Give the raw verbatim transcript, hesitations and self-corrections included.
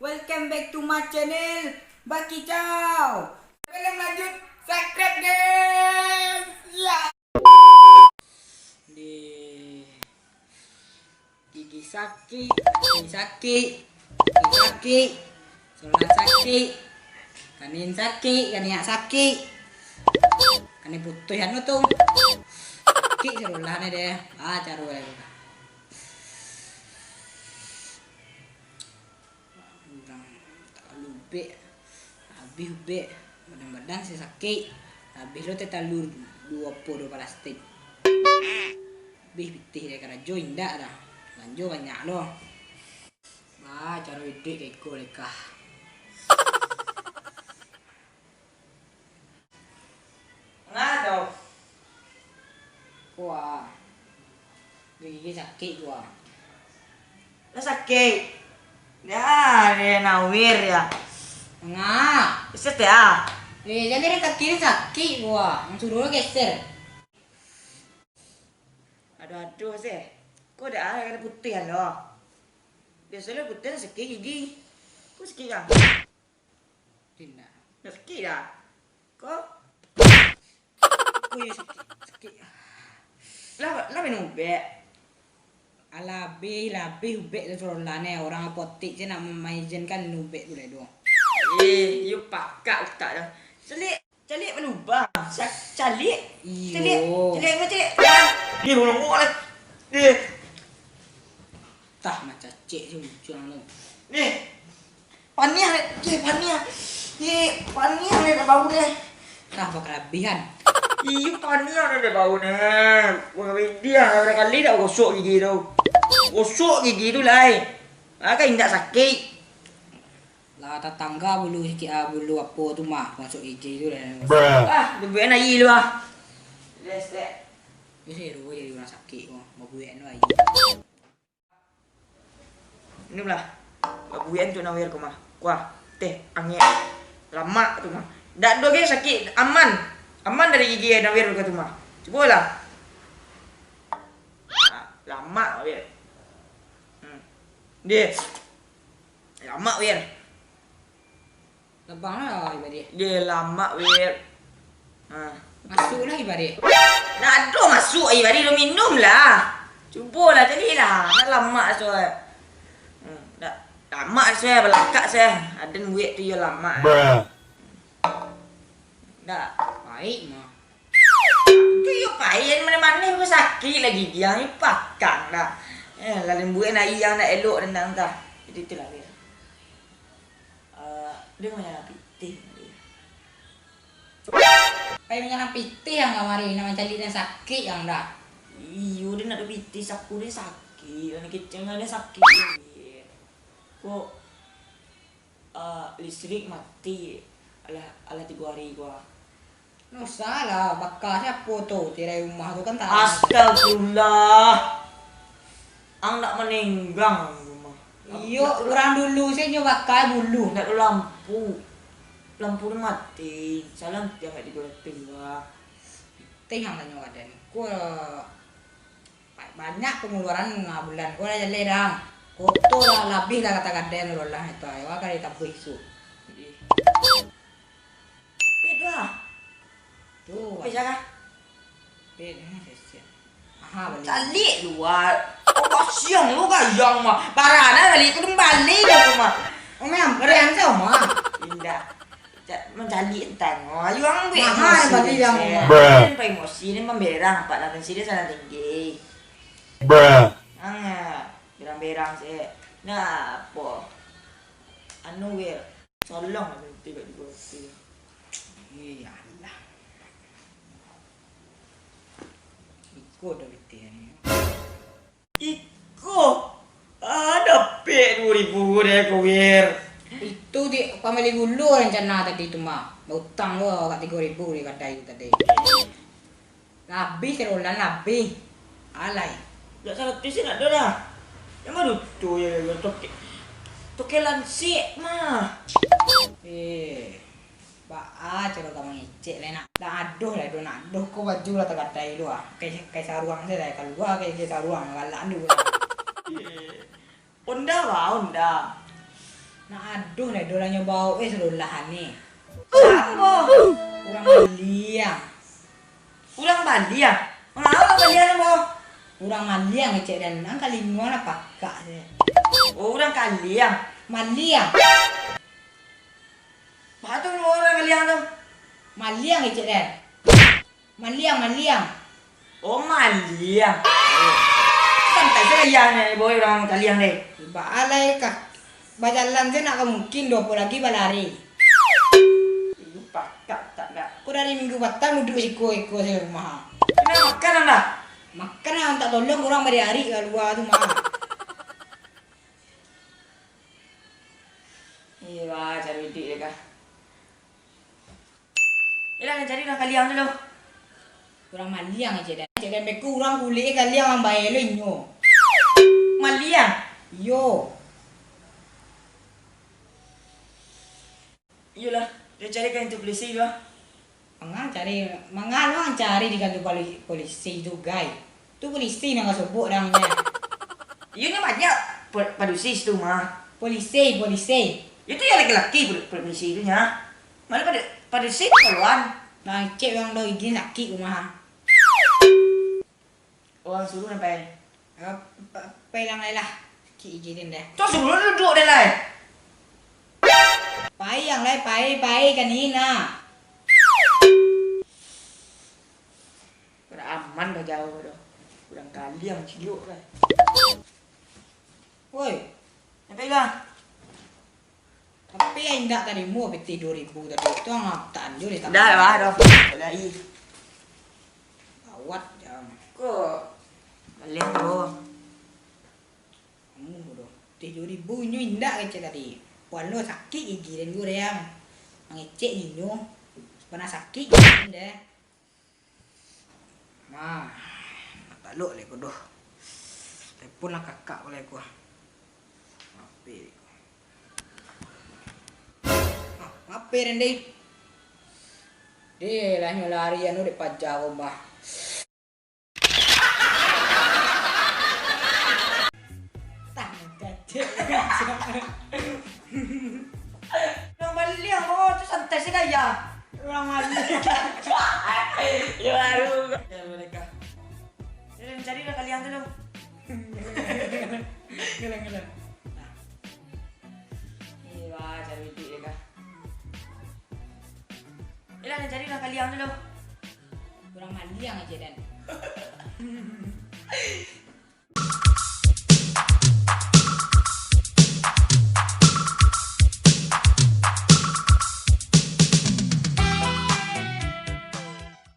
Welcome back to my channel, Bakicau. Sebelum lanjut, subscribe, guys. Ya. Di gigi sakik, kaki sakik, kaki sakik, saluran sakik, kanin sakik, kaniak sakik, kanin putuih anu tu. Sakik saluran deh. Ah, caru deh. Urang talalu ubek, abih ubek, badan-badan se sakik, abih lo teh talalu duo po duo palastik. Abih pitih dek karajo indak dah, balanjo banyak lo. Bah, caro iduik ka iko deh kah. Ngado. Wah. Gigi sakik gua. Lah sakik. Ya, dia nawir ya. Ngah. Iset ya. Eh, jadi dari kaki ni sakik gua. Yang suruh lo geser. Aduh-aduh sih. Kok dah ada putih lo? Biasanya putih sakik gigi. Kok sakik kan? Indak. Sakik dah. Ko? Ko iyo sakik, sakik. Lah, lah minum ubek. Alah, abih, lah abih ubek tu, Rolan, eh. Urang apotik se nak maizinkan minum ubek tu lai tu. Eh, iyo pakak utak tu. Caliak, caliak balubang. Sa-, caliak. Iyo. Caliak, caliak, caliak. Dia bolong lah. Dia. Tah, macacek se ujuang tu. Nih. Paniah, deh, paniah. Ih, paniah, deh, nak bau, deh. Tah, bakalabihan. Iyo, paniah, deh, bau, deh. Wah, dia, berapa kali dah gosok gigi tu. Gosok gigi tu, lai. Ah, kan indak sakik. Lah, tatangga bulu sikit, ah, bulu apo tu mah, masuk gigi tu, deh. Bruh. Ah, bubuak aia lu, ah. Lestek. Biasa, deh, jadi urang sakik, oh. Babuak, no, aia. Minumlah. Babuak tu nawir ko mah. Kuah, teh, angek. Lamak tu mah. Dak ado gai sakik, aman. Aman dari gigi nawir ko tu mah. Cubolah. Ah, lamak, Wir. Hmm. Deh. Lamak, Wir. Labang lah, Ibadih. Dia lamak, Wir. Ha. Masuk lah, Ibadih. Nak ado masuk, Ibadih, lu minum lah. Cubolah, caliaklah. Nak lamak, so. Hmm, dak. Lamak, so, balakak, so. Aden buek tu, yo lamak. Bruh. Dak. Baik, mah. Tu iyo pain, maneh-maneh pun sakik lagi, giang ni pakak dah. Eh, lalu buek nak iyang nak elok rendang tah. Jadi itulah dia. Eh, dia manyarang pitih tadi. Pai manyarang pitih yang kamari, nak mancaliak dan sakik yang dah. Iyo, dia nak pitih saku dia sakik, nak keceng dia sakik. Kok Ah, listrik mati. Alah, alah tigo hari ko ah. Ndak usah lah, baka siapo tu, tirai rumah tu kan tanah. Astagfirullah. Ang ndak manenggang rumah. Iyo, urang dulu se nyo baka bulu. Ndak ado lampu. Lampu tu mati. Salang tiang ndak tigo ratus lah. Teh yang tanyo kaden. Ko Banyak panguluaran, ah, bulan ko lah jaleh dah. Koto lah, labiah lah kata gadai tu lah, itu ayo ka ditabuih isuak. Pit lah. Tu. Bisa kah? Pit, eh, sesian. Aha, bali. Caliak luar. Oh, kasiang lu gayang mah. Barana bali, kudung bali dah tu mah. Oh, memang, barian se, Oma. Indak. Cak, mancaliak tantang, oh, ayo ang buek. Mahal emosi bali tu, yang se. Bruh. Pai emosi ni mamberang, Pak, lah tensi dia sangat tinggi. Bruh. Ang, ah, berang-berang se. Nah, apo? Anu, Wir. Salang lah berhenti kat di berhenti. Iya lah. Iko dah berhenti ni. Iko, ah, dapek duo ribu ko deh ko, Wir. Itu di pambali gulu rencana tadi tu mah. Bautang lo agak tigo ribu di kadai tu tadi. Labiah tigo bulan labiah. Alai. Dak saratuih se ndak ado dah. Yang baru tu yo, yo, toke-, toke lansik mah. Eh. Baa caro ka mangecek lai nak. Lah adoh lah, adoh nak adoh ko baju lah tagadai tu ah. Kai, kai saruang se lah, kalua kai, kai saruang, galak tu. Honda ba, Honda. Nak aduh lai, dolanyo baok, eh, sadolahan ni. Samo. Urang maliang. Urang maliang? Manga urang maliang, Bo? Urang maliang, kecek den. Nan kalinguang lah pakak se. Oh, urang kaliang. Maliang. Baa tu urang kaliang tu? Maliang, kecek den. Maliang, maliang. Oh, maliang. Santai sajo gayah ni, boy, urang kaliang deh. Baa lai ka, bajalan se nak ka mungkin doh, apo lagi balari. Minggu pakak tak dak. Ko dari minggu patang duduak siko-iko se rumah. Kena makan anda? Makan lah, mintak tolong urang bari arik ka lua tu mah. Iyo, bah, cari duit deh kah. Ilah, nan cari urang kaliang tu lo. Urang maliang aja dah. Cek den beko urang kulik kaliang ambai lo inyo. Maliang? Iyo. Iyolah, den cari ka kantua polisi tu lah. Manga cari, manga lo cari di kantua poli-, polisi tu, gai. Tu polisi nan ka sobok dangnyo. Iyo, nyo banyak po-, padusi situ mah. Polisi, polisi. Itu yang laki-laki pol-, polisi tu nya. Malah pada, pada si kawan. Nah, cek urang do gigi sakik rumah. Urang suruh sampai. Ah, pa-, pai lang lai lah. Sakik gigi den deh. Tu suruh duduak den lai. Pai yang lai, pai, pai kan ina. Kada aman dah jauh dah. Urang kaliang cilik dah. Woi. Sampai lah. Tapi indak tarimo pitih duo ribu tadi. Tu ang tak anjur ditambah. Dah lah dah. Lai. Gawat jam. Ko. Baliak tu. Kamu bodoh. Pitih duo ribu inyo indak kecek tadi. Walo sakik gigi den juo deh, ang. Mangecek inyo. Pernah sakik gigi den deh. Nah, nak talok lai ko doh. Telepon lah kakak ko lai ko. Mape ko. Ah, mape den deh. Deh, lah nyo lari anu dek paja ko mah. Tang, cacek. Urang baliak, oh, tu santai sajo gaya. Urang maliang. Yo, baru. Ya, mereka. Ya, cari lah kalian tu, dong. Ngelang, ngelang. Nah. Iya, cari duit ya, kah? Ilah, cari lah kalian tu, dong. Urang maliang aja, Dan.